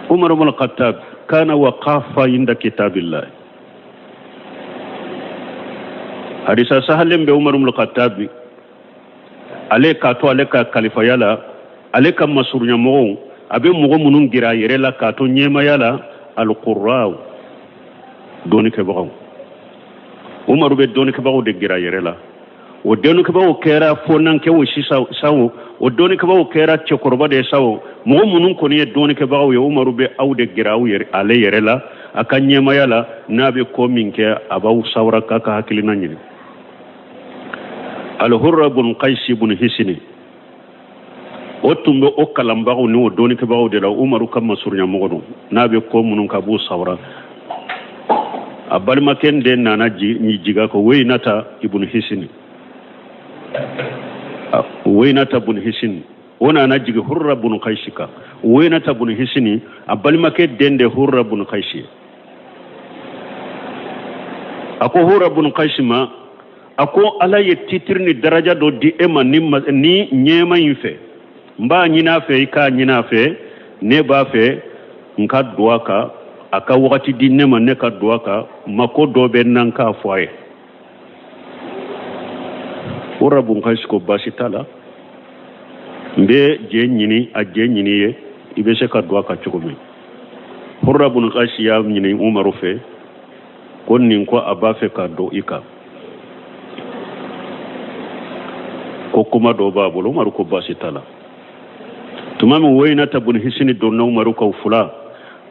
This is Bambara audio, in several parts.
Umar ibn Khattab kana waqafa inda kitabillah. Hadisa sahalen bɛ Umar ibn Khattab ale k'a to ale ka kalifaya la, ale ka masurunyamɔgɔw, a bɛ mɔgɔ minnu gɛrɛ a yɛrɛ la k'a to ɲɛmaya la, alqurraw, dɔnnikɛbagaw. Umaru bɛ dɔnnikɛbagaw de gɛrɛ a yɛrɛ la. O dɔnnikɛbagaw kɛra fɔnankɛw sisan sa o, o dɔnnikɛbagaw kɛra cɛkɔrɔba de ye sa o, mɔgɔ minnu kɔni ye dɔnnikɛbagaw ye, Umaru bɛ aw de gɛrɛ aw yɛrɛ ale yɛrɛ la a ka ɲɛmaya la. N'a bɛ ko min kɛ, a b'aw sawura k'a ka hakilina ɲini. Alhurra bun Qaysi bun Hisini, o tun bɛ o kalanbagaw ni o dɔnnikɛbagaw de la. Umaru ka masurunyamɔgɔ don. N'a bɛ ko minnu kɛ, a b'o sawura. A balimakɛ den nana jiga ko Weyinata ibun Hisini, Weyinata bun Hisini, o nana jigi Hurra bun Qaysi kan. Weyinata bun Hisini, a balimakɛ den de Hurra bun Qaysi ye. A ko Hurra bun Qaysi ma, a ko Ala ye titiri ni daraja dɔ di e ma ni ɲɛma in fɛ, n b'a ɲini a fɛ, i k'a ɲini a fɛ, ne b'a fɛ n ka don a kan, a ka wagati di ne ma, ne ka don a kan, mako dɔ bɛ n na, n k'a fɔ a ye. Hurra bun Qaysi ko baasi t'a la, n bɛ jɛ ɲini, a jɛ ɲini ye, i bɛ se ka don a kan cogo min. Hurra bun Qaysi y'a ɲini Umaru fɛ ko nin ko a b'a fɛ ka don i kan, ko kuma dɔ b'a bolo. Umaru ko baasi t'a la. Tuma min Weyinata bun Hisini donna Umaru kan fula,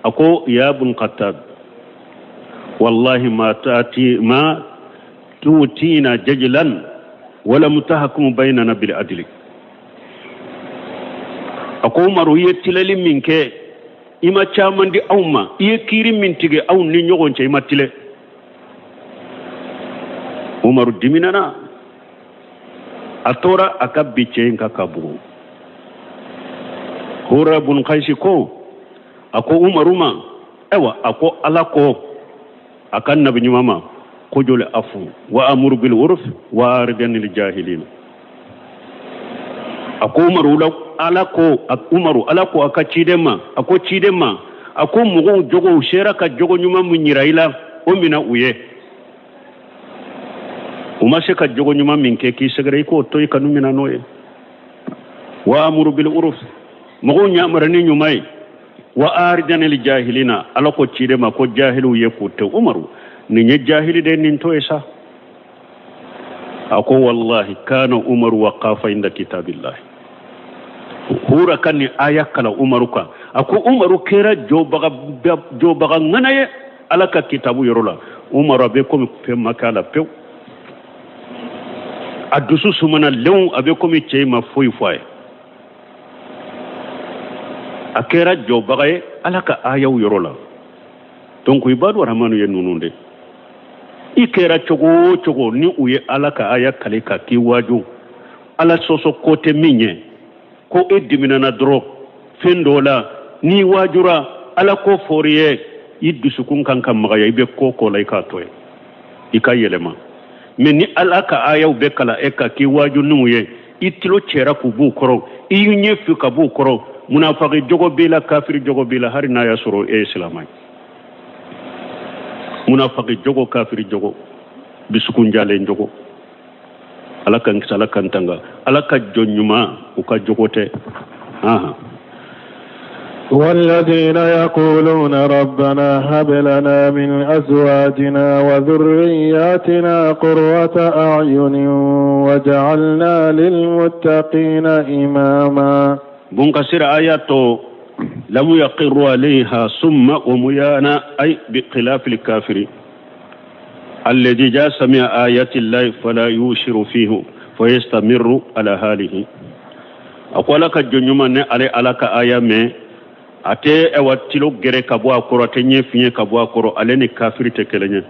a ko ya bun Khattab, wallahi ma taati ma tuutina jajlan walam tahkum baynana bil adli. A ko Umaru, i ye tilali min kɛ, i ma caman di anw ma, i ye kiiri min tigɛ anw ni ɲɔgɔn cɛ, i ma tile. Umaru diminana, a tora a ka bi cɛ in kan ka bugu. Hurra bun Qaysi ko, a ko Umaru ma, ayiwa, a ko Ala ko a ka nabi ɲuman ma ko joli afu wa amuru bil urf wa arid anil jahilin. A ko Umaru la, Ala ko Umaru, Ala ko a ka ciden ma, a ko ciden ma, a ko mɔgɔw jogow sera ka jogo ɲuman min yira i la, o mina u ye. U ma se ka jogo ɲuman min kɛ k'i sɛgɛrɛ, i k'o to i kanu mina n'o ye. Wa amuru bil urf, mɔgɔw ɲamara ni ɲuman ye. Wa arid anil jahilina, Ala ko ciden ma ko jahiliw ye k'u to. Umaru, nin ye jahili de, nin to ye sa. A ko wallahi kana Umaru waqafa inda kitabillahi. Hura kan ni aya kala Umaru kan, a ko Umaru kɛra jɔbaga ŋana ye Ala ka kitabu yɔrɔ la. Umaru a bɛ komi fɛn ma kɛ a la pewu, a dusu sumana lenw, a bɛ komi cɛ ma foyi fɔ a ye. A kɛra jɔbaga ye Ala ka ayaw yɔrɔ la. Donc ibadu rahmanu ye ninnu de, i kɛra cogo o cogo ni u ye Ala ka aya kale ka k'i waaju, Ala sɔsɔ ko tɛ min ye, ko e diminana dɔrɔn fɛn dɔ la, n'i waajura, Ala ko fɔr'i ye, i dusukun kan ka magaya, i bɛ ko ko la, i k'a to yen, i ka yɛlɛma. Mais ni Ala ka ayaw bɛ kalan e ka k'i waaju n'u ye, i tulo cɛra k'u b'u kɔrɔ, i y'i ɲɛ fi ka b'u kɔrɔ, munafaki jogo b'i la, kafiri jogo b'i la, hali n'a y'a sɔrɔ e ye silamɛ ye. Munafaki jogo, kafiri jogo, dusukun jalen jogo. Ala k'an kisi, Ala k'an tanga, Ala ka jɔn ɲuman u ka jogo tɛ. والذين يقولون ربنا هب لنا من أزواجنا وذرياتنا قرة أعين وجعلنا للمتقين إماما. بنكسر آيات لم يقر عليها ثم وميانا، أي بخلاف الكافر الذي جاء سمع آيات الله فلا يوشر فيه فيستمر على حاله. أقول لك جنوما على على آية me a tɛ ɛwa tilo gɛrɛ ka bɔ a kɔrɔ, a tɛ ɲɛ fiɲɛ ka bɔ a kɔrɔ, ale ni kafiri tɛ kelen ye.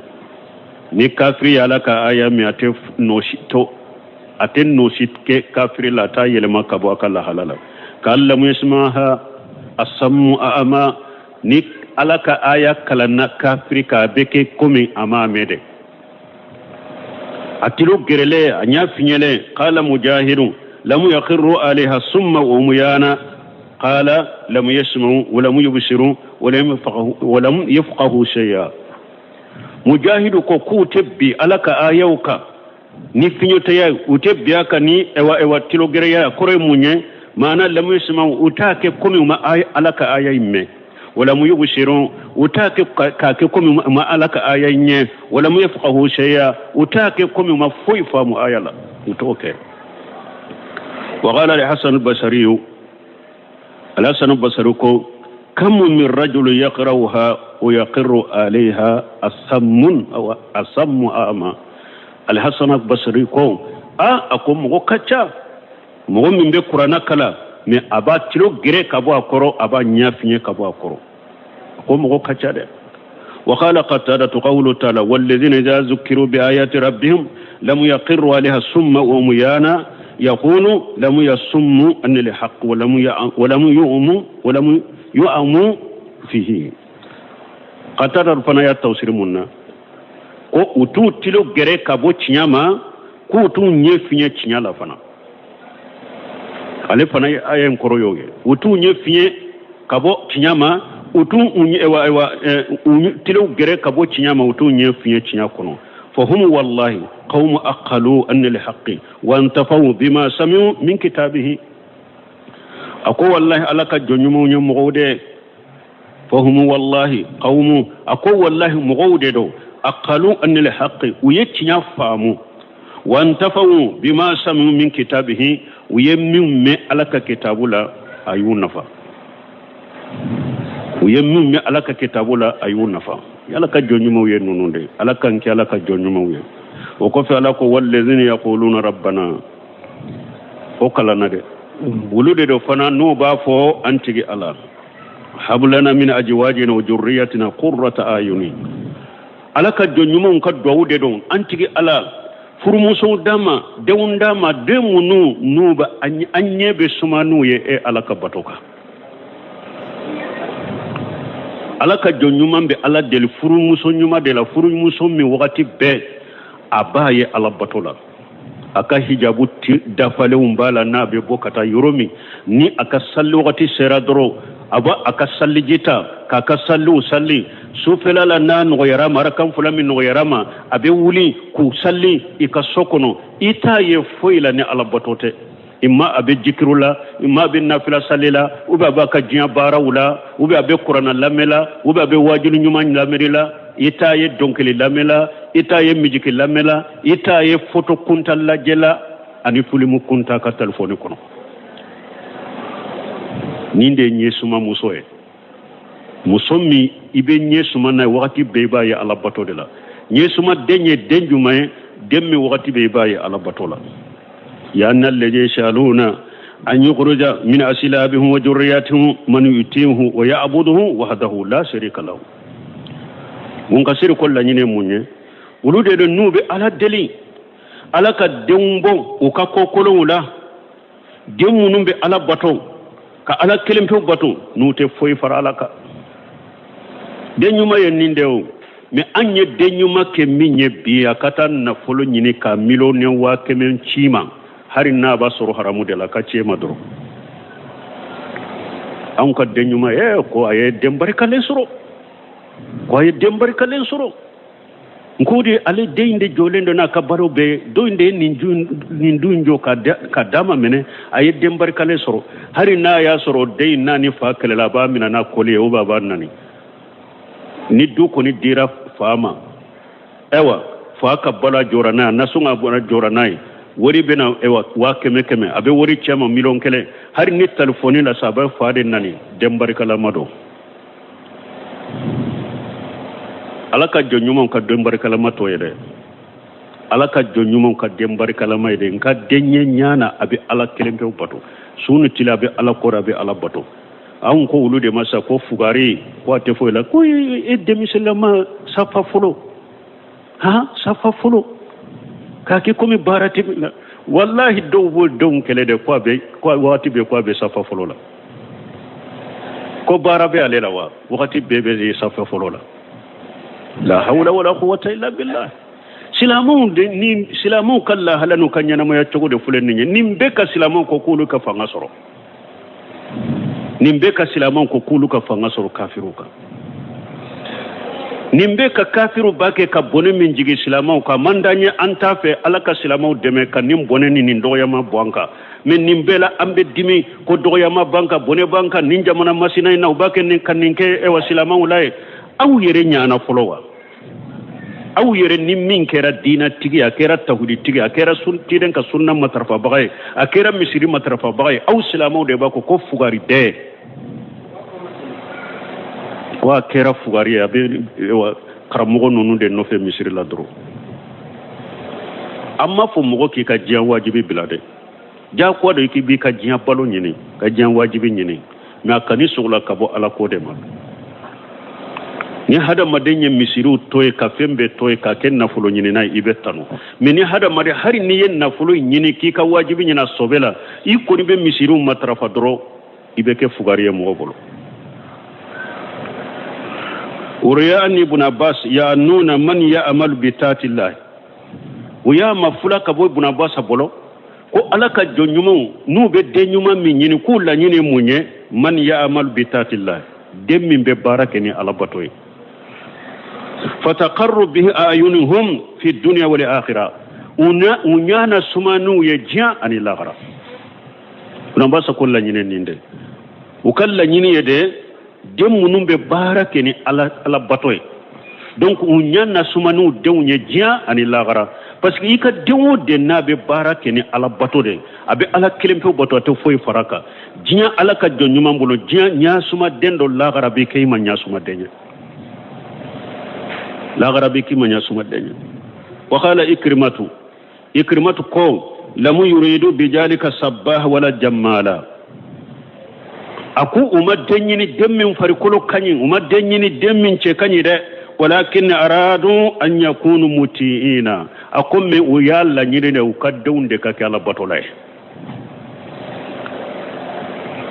Ni kafiri ye Ala ka aya min, a tɛ nɔsi to, a tɛ nɔsi kɛ kafiri la, a t'a yɛlɛma ka bɔ a ka lahala la. K'an lam yasmaha asammu a'ama, ni Ala ka aya kalanna kafiri kan, a bɛ kɛ komi a m'a mɛn dɛ. A tilo gɛrɛlen, a ɲɛ fiɲɛlen. Qala mujahidu lam yaqirru alayha summa umyana, qala lam yasma'u wa lam yubsiru Walam yafqahu shay'a. Mujahidu ko k'u tɛ bin Ala ka ayaw kan ni fiɲɛtɔya ye, u tɛ bin a kan ni ewa ewa tulogɛrɛya ye. Kɔrɔ ye mun ye? Maana lamu yasma'u, u t'a kɛ komi u ma Ala ka aya in mɛn. Walamu yubsirun, u t'a kɛ k'a kɛ komi u ma Ala ka aya in ye. Walamu yafqahu shay'a, u t'a kɛ komi u ma foyi faamu aya la, u t'o kɛ. Wa qala al-Hasan al-Basri, al-Hasan al-Basri ko kam min rajul yaqra'uha wa yaqirru alayha asammun aw asammu ama. Al-Hasan al-Basri ko a ko mɔgɔ ka ca, mɔgɔ min bɛ kuranna kalan mais a b'a tulo gere ka bɔ a kɔrɔ, a b'a ɲɛ fiɲɛ ka bɔ a kɔrɔ. A ko mɔgɔ ka ca dɛ. وقال قتادة قوله تعالى والذين إذا ذكروا بآيات ربهم لم يقروا عليها سما وعميانا يقول لم يصموا أن الحق ولم يؤموا ولم يؤموا فيه. قتادة fana y'a tafsiri mun na ko u t'u tulo gere ka bɔ tiɲɛ ma, k'u t'u ɲɛ fiɲɛ tiɲɛ la fana. Ale fana ye aya in kɔrɔ y'o ye, u t'u ɲɛ fiɲɛ ka bɔ tiɲɛ ma, u t'u ewa ewa u tulo gere ka bɔ tiɲɛ ma, u t'u ɲɛ fiɲɛ tiɲɛ kɔnɔ. Fahum wallahi qawmu aqalu an lilhaqqi wa antafaw bima sami'u min kitabihi. A ko wallahi Ala ka jɔn ɲumanw ye mɔgɔw de. Fahum wallahi qawmu, a ko wallahi mɔgɔw de don, aqalu an lilhaqqi, u ye tiɲɛ faamu, wa antafaw bima sami'u min kitabihi, u ye min mɛn Ala ka kitabu la a y'u nafa, u ye min mɛn Ala ka kitabu la a y'u nafa. Ala ka jɔn ɲumanw ye ninnu de, Ala k'an kɛ Ala ka jɔn ɲumanw ye. O kɔfɛ Ala ko wallazina yaquluna rabbana, o kalanna dɛ, olu de don fana n'u b'a fɔ an tigi Ala hablana min ajwajina wa jurriyatina qurrata ayuni. Ala ka jɔn ɲumanw ka duwawu de don, an tigi Ala furumusow d'an ma, denw d'an ma, den minnu n'u bɛ an ɲɛ bɛ suma n'u ye e Ala ka bato kan. Ala ka jɔn ɲuman bɛ Ala deli furumuso ɲuman de la, furumuso min wagati bɛɛ a b'a ye Ala bato la, a ka hijabu dafalenw b'a la, n'a bɛ bɔ ka taa yɔrɔ min, ni a ka sali wagati sera dɔrɔn a b'a a ka saliji ta k'a ka saliw sali. Sufɛla la n'a nɔgɔyara ma, arakan fila min nɔgɔyara ma, a bɛ wuli k'u sali i ka so kɔnɔ. I t'a ye foyi la ni Ala bato tɛ. Imma a bɛ jikiru la, imma a bɛ nafila sali la, ou bien a b'a ka diɲɛ baaraw la, ou bien a bɛ kuranna lamɛn la, ou bien a bɛ waajuli ɲuman lamɛnni la. I t'a ye dɔnkili lamɛn la, i t'a ye mijiki lamɛn la, i t'a ye foto kunta lajɛ la ani filimu kunta ka telefɔni kɔnɔ. Nin de ye ɲɛsuma muso ye, muso min i bɛ ɲɛsuma n'a ye wagati bɛɛ i b'a ye Ala bato de la. Ɲɛsuma den ye den jumɛn ye? Den min wagati bɛɛ i b'a ye Ala bato la. Ya anna alladhi yashaluna an yukhruja min asilabihim wa jurriyatihim man yutihu wa ya'buduhu wahdahu la sharika lahu. Mun ka siri ko laɲini mun ye? Olu de don n'u bɛ Ala deli, Ala ka denw bɔ u ka ko kolonw la, den minnu bɛ Ala bato ka Ala kelen pewu bato, n'u tɛ foyi fara Ala kan. Den ɲuman ye nin de o, mais an ye den ɲuman kɛ min ye bi, a ka taa nafolo ɲini ka miliyɔn 100,000 ci ma, hali n'a b'a sɔrɔ haramu de la, ka ci ma dɔrɔn. Anw ka den ɲuman ye ko a ye den barikalen sɔrɔ, ko a ye den barikalen sɔrɔ. N ko de ale den de jɔlen don n'a ka baro bɛɛ, don de ye nin du in jɔ ka d'a ma minɛ, a ye den barikalen sɔrɔ. Hali n'a y'a sɔrɔ den in n'a ni fa kɛlɛla, a b'a minɛ n'a kɔli ye, ou bien a b'a nani. Ni du kɔni dira fa ma, ayiwa fa ka balo jɔra n'a ye, nasɔngɔ bɔra jɔra n'a ye, wari bɛna ayiwa 100,000 100, a bɛ wari cɛ ma 1,000,000, hali ni telefɔni la sa, a bɛ fa de nani. Den barikalama don. Ala ka jɔn ɲumanw ka den barikalama t'o ye dɛ. Ala ka jɔn ɲumanw ka den barikalama ye dɛ. Nka den ye ɲana, a bɛ Ala kelen pewu bato, su ni tile a bɛ Ala kɔrɔ, a bɛ Ala bato. Anw ko olu de ma sa ko fugari, ko a tɛ foyi la, ko e denmisɛnlama safa fɔlɔ, han safa fɔlɔ k'a kɛ komi baara tɛ min na. Walahi dɔw b'o denw kɛlɛ dɛ, ko a bɛ, ko wagati bɛɛ ko a bɛ safa fɔlɔ la, ko baara bɛ ale la wa, wagati bɛɛ bɛ safa fɔlɔ la. La hawla wala quwwata illa billah. Silamɛw de ni silamɛw ka lahala n'u ka ɲɛnamaya cogo de filɛ nin ye. Nin bɛɛ ka silamɛw ko k'olu ka fanga sɔrɔ. Nin bɛɛ ka silamɛw ko k'olu ka fanga sɔrɔ kafiriw kan. Nin bɛɛ ka kafiriw b'a kɛ ka bɔnɛ min jigin silamɛw kan, man d'an ye, an t'a fɛ. Ala ka silamɛw dɛmɛ ka nin bɔnɛ ni nin dɔgɔyama bɔ an kan. Mais nin bɛɛ la, an bɛ dimi ko dɔgɔyama b'an kan, bɔnɛ b'an kan nin jamana masina in na. U b'a kɛ nin ka nin kɛ ewa silamɛw la ye. Aw yɛrɛ ɲana fɔlɔ wa? Aw yɛrɛ ni min kɛra diinatigi, a kɛra tawhiditigi, a kɛra ciden ka sunna matarafabaga ye, a kɛra misiri matarafabaga ye, aw silamɛw de b'a ko ko fugari dɛ, ko a kɛra fugari ye, a bɛ karamɔgɔ ninnu de nɔfɛ misiri la dɔrɔn. An m'a fɔ mɔgɔ k'i ka diɲɛ wajibi bila dɛ. Diyagoya don k'i b'i ka diɲɛ balo ɲini, ka diɲɛ wajibi ɲini, mais a kan'i sogola ka bɔ Ala ko de ma. Ni hadamaden ye misiriw to ye, ka fɛn bɛɛ to ye, k'a kɛ nafolo ɲinina ye, i bɛ tanu. Mais ni hadamaden, hali n'i ye nafolo ɲini k'i ka wajibi ɲini a sɔbɛ la, i kɔni bɛ misiriw matarafa dɔrɔn, i bɛ kɛ fugari ye mɔgɔ bolo. Uruwiya an Ibn Abbas yanuna man ya'malu bi taatillahi. O y'a mafula ka bɔ Ibn Abbas bolo ko Ala ka jɔn ɲumanw, n'u bɛ den ɲuman min ɲini, k'u laɲini ye mun ye? Man ya'malu bi taatillahi, den min bɛ baara kɛ ni Ala bato ye. Fataqarru bihi ayunuhum fi dunya wal akhirah, u ɲa na suma n'u ye diɲɛ ani lahara. Ibn Abbas ko laɲini nin de, u ka laɲini ye de den minnu bɛ baara kɛ ni Ala bato ye. Donc u ɲa na suma n'u denw ye diɲɛ ani lahara, parce que i ka den o den n'a bɛ baara kɛ ni Ala bato de, a bɛ Ala kelen pewu bato, a tɛ foyi fara kan, diɲɛ Ala ka jɔn ɲuman bolo, diɲɛ ɲasuma den dɔ, lahara bɛ kɛ i ma ɲasuma den ye, lahara bɛ k'i ma ɲasuma den ye. Wa qala Ikrimatu, Ikrimatu ko lamu yuridu bijalika sabbah wala jammala. A ko u ma den ɲini den min farikolo ka ɲi, u ma den ɲini den min cɛ ka ɲi dɛ. Walakin aradu an yakunu muti'ina. A ko mais u y'a laɲini de, u ka denw de ka kɛ Ala batola ye.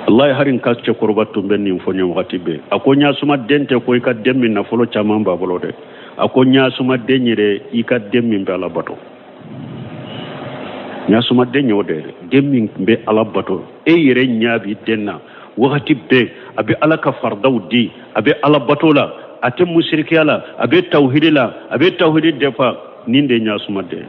Wallahi, hari n ka cɛkɔrɔba tun bɛ nin fɔ n ye wagati bɛɛ. A ko ɲasuma den tɛ ko i ka den min nafolo caman b'a bolo dɛ. A ko ɲasuma den yɛrɛ, i ka den min bɛ Ala bato, ɲasuma den y'o de ye, den min bɛ Ala bato. E yɛrɛ ɲɛ b'i den na wagati bɛɛ, a bɛ Ala ka faridaw di, a bɛ Ala bato la, a tɛ musirikiya la, a bɛ tawhidi la, a bɛ tawhidi defa. Nin de ye ɲasuma den.